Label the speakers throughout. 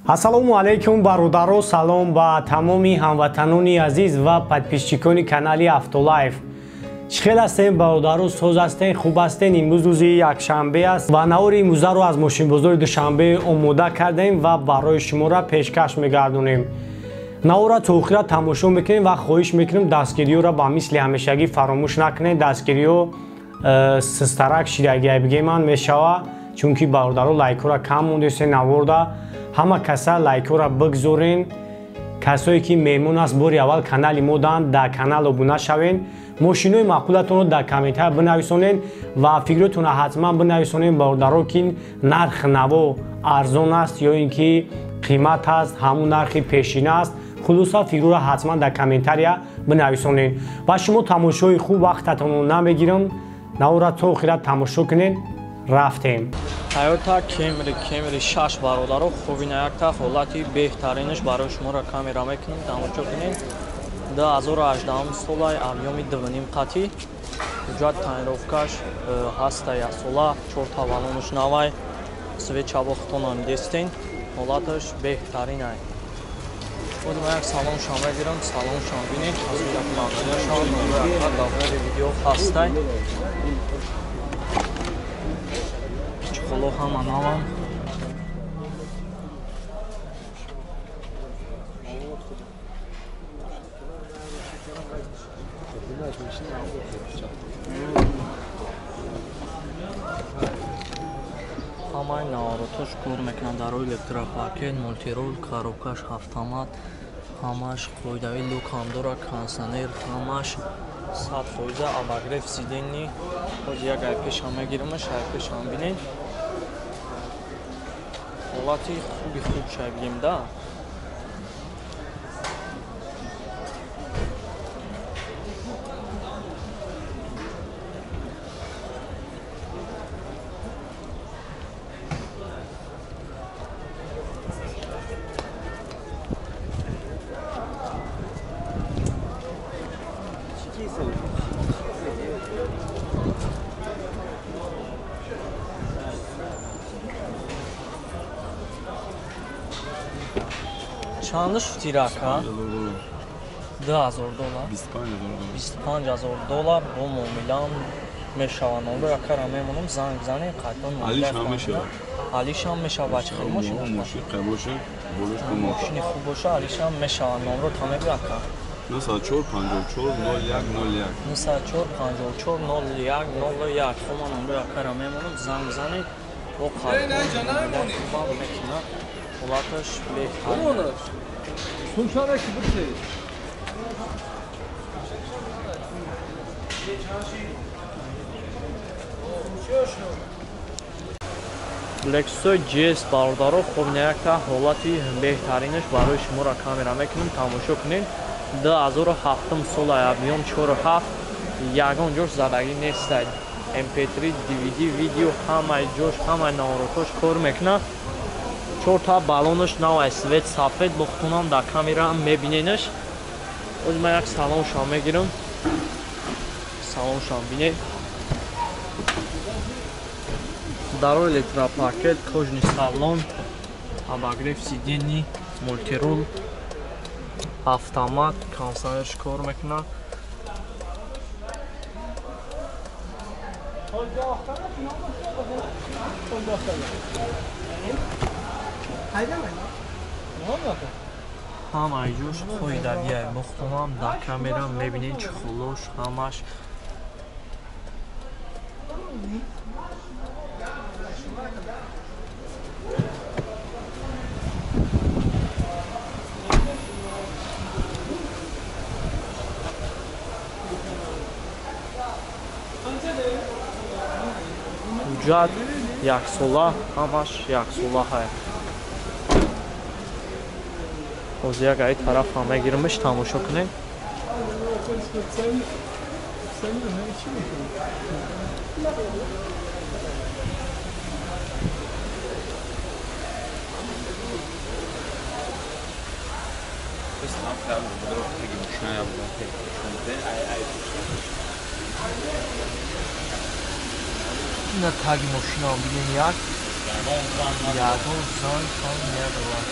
Speaker 1: Ассалому алайкум бародаро, салом ба тамоми ҳамватанони азиз ва подписчикони канали Автолайф. Чӣ хел ҳастем бародаро, соз ҳастем, хуб ҳастем? Имрӯз рӯзи якшанбе аст ва навори имрӯзаро аз мошинбозори Душанбе омода кардем ва барои шуморо пешкаш мегардонем. Навора то охира тамошо мекунем ва хоҳиш мекунем дастгириёро ба мисли ҳамешагӣ фаромӯш накунед. Дастгириё систарак шидагия бигеман мешава, чунки бародаро лайкҳоро кам мондесе наворда. Ҳама каса лайкҳоро бигзорен. Касое ки меҳмон аст бори аввал канали мо дан, дар канал обуна шавен. Мошинои маъқулатонро дар комментария бинависонен ва фикротонро ҳатман бинависонен бародаро, ки нарх наво арзон аст ё ин ки қимат аст, ҳамун нархи пешина аст. Хулоса фикрро ҳатман дар комментария бинависонен. Ва шумо тамошои хуб, вақтатонро намегирам, навора то охира тамошо кунед. Рафтем.
Speaker 2: Toyota Camry, Camry 6 бародаро, хубина якта ҳолати беҳтаринаш барои шуморо камера мекунем, тамошо кунед. 2018 солай объёми 2.5 қатӣ, ҳуҷҷат тонировкаш ҳаста як сола, 4 та баллонаш навай, свеча бохтонам дестен, ҳолаташ беҳтаринай. Боз ман як салоншам мегирам, салоншам бинед, аз як мағзияшам дар видео ҳастай. Чехоло ҳама навам. Ҳамаи наворотош кор мекунанд дар рӯи электропакет, мултирул, коробкаш автомат, ҳамаш қоидави люк ҳам дорад, кондиционер, ҳамаш 100% обогрев сиденьи. Ҳозир як ай пешам мегирамаш, ай пешам бинед. Ҳолати хуби хуб шай бигем да. Чанд шуд рака? $2000. $25,000 бо муомилам мешаванд. Номро ракара мемонам, занг бизанем, қатъан
Speaker 3: алиш ҳам мешавад.
Speaker 2: Алиш ҳам мешавад. Чӣ хел мошин аст?
Speaker 3: Мошин қай боша, болош бо
Speaker 2: мошини хуб боша, алиш ҳам мешавад. Номро та мегӯ рака?
Speaker 3: 904 54 01 01.
Speaker 2: 904 54 01 01. Хуб, ман номро ракара мемонам, занг бизанед, бо қатъан мекунам. Ҳолаташ беҳтар. Lexus GS бародаро, хуб якта ҳолати беҳтаринаш барои шуморо камера мекунем, тамошо кунед. 2007 сола объём 4.7, ягон ҷош задагӣ нестад. MP3, DVD, видео ҳамаи ҷош, ҳамаи наворотош кор мекунад. 4 та баллонаш навай, свет сафед, бохтунам дар камера мебиненаш. Оз ман як салоншам мегирам, салоншам бинед. Даро электропакет, кожаный салон, обогрев сидений, мултирул, автомат, кондиционерш кор мекунад. Ҳамаи ҷош қоидавия, бохтунам дар камера мебинед чехолош ҳамаш. Ҳуҷҷат яксола, ҳамаш яксола ҳай. Ҳозир як ай тараф ҳам мегирамаш, тамошо кунед. Ина таги мошинаам бинен як. Ягон занг ҳам надорад.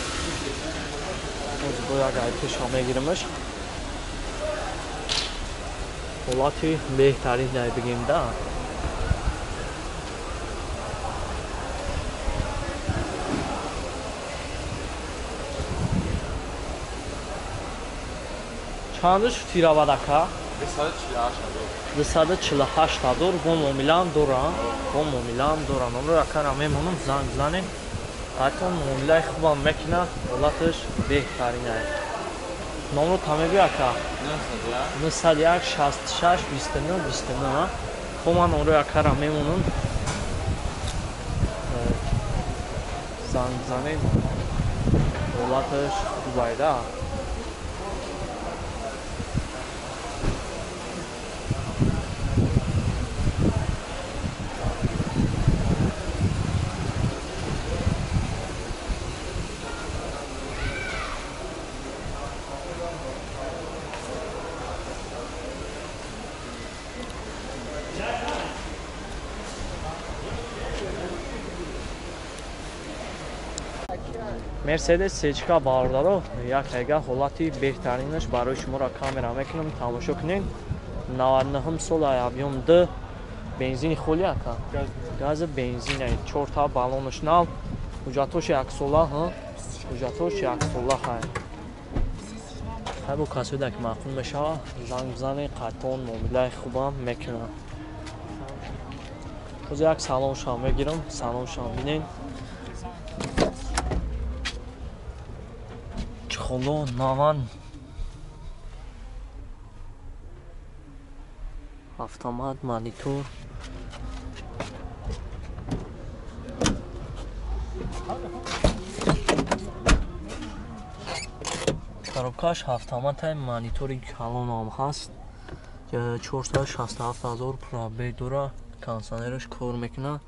Speaker 2: Боз бо як ай пеша мегиримаш. Ҳолати беҳтарин дай бигем да. Чандаш тиравад ака? 248 ҳазор. Бо муомилаам дорам. Бо муомилаам дорам. Номро акара мемонам, занг занем. Ҳатто муомилаи хубам мекунад, ҳолаташ беҳтарин аст. Номро та мегӯй ака? 901 66 29 29. Хуб, ман номро акара мемонам. Занг занем. Ҳолаташ хубайда. Мерседес сечка бародаро, як ҳайга ҳолати беҳтаринаш барои шуморо камера мекунам, тамошо кунед. 99 сол объём 2, бензини холи ака? Гази бензин, 4 та баллонаш нав, ҳуҷҷатош яксола, ҳуҷҷатош яксола хай. Хай бо касоида ки маъқул мешава, занг бизанед, қатъон муомилаи хубам мекунам. Ҳозир як салоншам мегирам, салоншам бинед. Чхоло наван автомат монитор. Коробкаш автоматай, монитори калонам ҳаст. 467 ҳазор пробег дора, кондиционераш кор мекунад.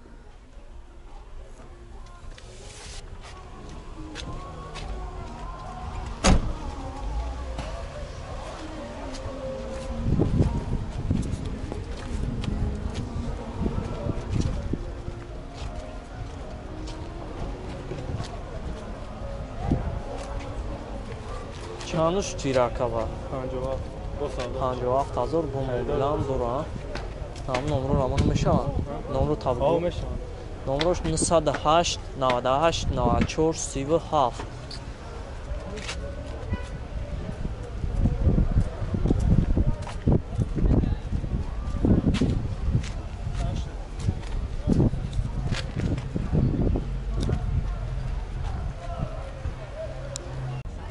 Speaker 2: Чануш тиракава? 57 ҳазор бо муомилаам дора. Ҳам номро рамон мешавад? Номро табгӯ? Номрош 908 98 94 37.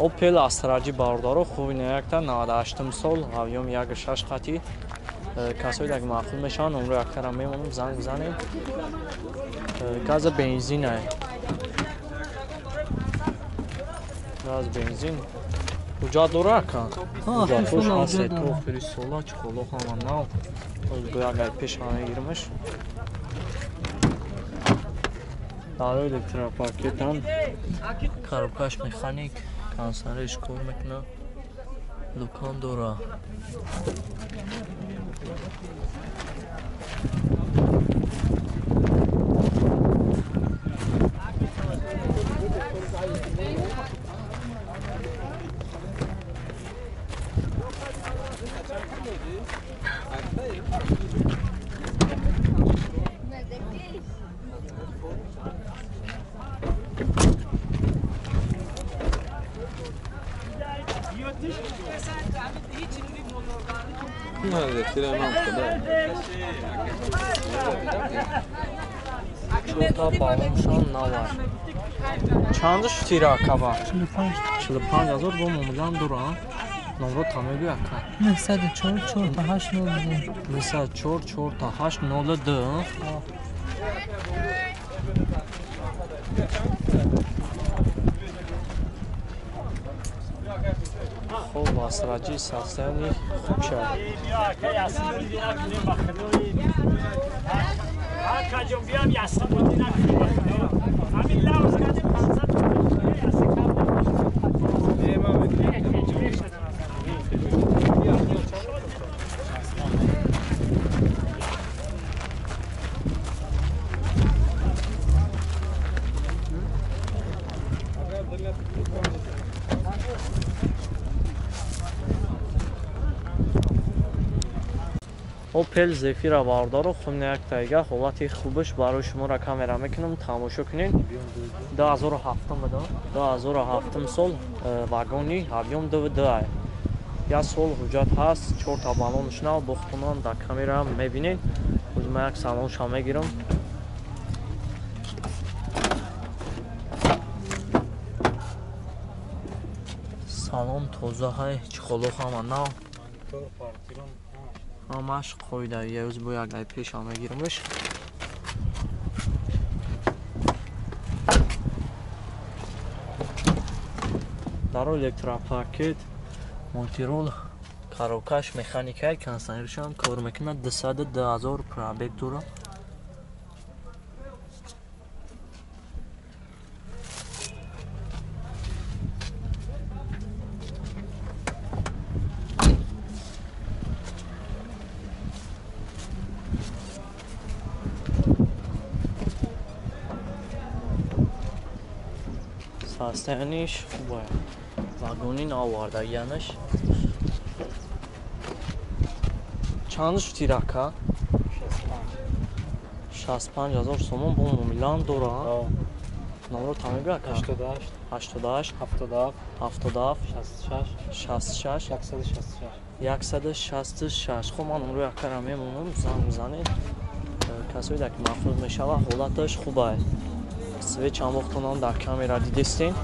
Speaker 2: Opel Astra-ҷи бародаро, хуби якта 98 сол, объём 1.6 қати. Касои ки маъқул мешаванд, номро яктара мемонам, занг бизанем. Газа бензин ай. Газ бензин. Ҳуҷҷат дора ака? Ҳуҷҷатош ҳаст, то охири сола, чхоло ҳама нав. Боз як ай пеша мегиримаш. Дарои электропакетам. Коробкаш механик. Кондиционераш кор мекунад, дукон дора. Чорта баллоншон навар. Чандаш тира акаба? 45 ҳазор бо муомилаам дора. Номро та мегӯй ака?
Speaker 4: 904 48 02.
Speaker 2: 904 48 02. Хуб, Асраҷи состояние хуб шуд. Opel Zafira бародаро, хумна як тайга ҳолати хубаш барои шуморо камера мекунам, тамошо кунед. 2007 буда, 2007 сол вагони объем 2.2. Як сол ҳуҷҷат ҳаст, 4 та баллонш нав, бохтунан дар камера мебинед. Ҳозир ман як салонша мегирам. Салон тоза ҳай, чиқоло ҳама нав. Ҳамаш қоида, як рӯз бо як ай пеша мегирамш. Даро электропакет, мультирол, коробкаш механикай, кондиционершам кор мекунад, 202 000 пробег дорад. Состояниш хуб вагони навардагиянаш. Чанд шуд тирака? 65 000 сомон бо муомилаам дора. Номро та мегӯя ака?
Speaker 5: 88
Speaker 2: 88
Speaker 5: 77
Speaker 2: 77
Speaker 5: 66
Speaker 2: 66
Speaker 5: 166
Speaker 2: 166. Хуб, ман номрои акара мемонам, занг бизанед. Касое дар ки маъқул мешава, ҳолаташ хуб аст. Свеч ҳам дар камера дидестен.